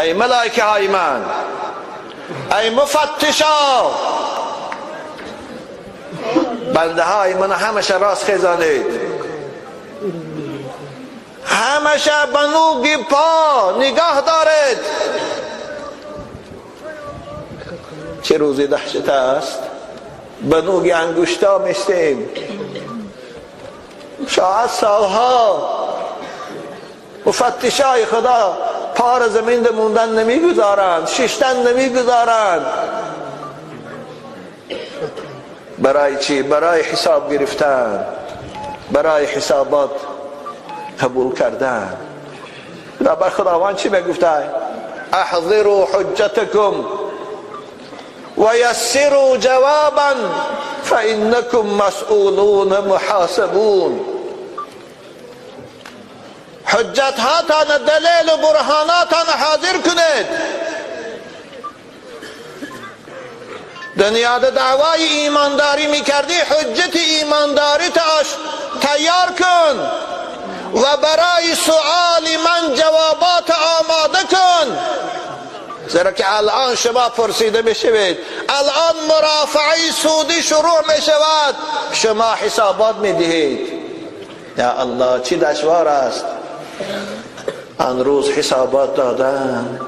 ای ملائکه های من، ای مفتشا، بنده های من همشه راست خیزانید، همشه بنوگی پا نگاه دارید. چه روزی دهشت است، بنوگی انگشتا میستیم، شاید سالها مفتشای خدا پار زمین موندن نمیگذارند، ششتن نمیگذارند. برای چی؟ برای حساب گرفتن، برای حسابات قبول کردن. بر خداوند چی میگفته؟ احضروا حجتکم و یسروا جوابا فانکم مسئولون محاسبون. حجت هاتان، دلیل و برهاناتان حاضر کنید. دنیا دعوای ایمانداری میکردی، حجت ایمانداری تاش تیار کن و برای سؤال من جوابات آماده کن، زیرا که الان شما پرسیده میشوید، الان مرافعه سودی شروع میشود، شما حسابات میدهید. یا الله چی دشوار است آن روز حسابات دادن.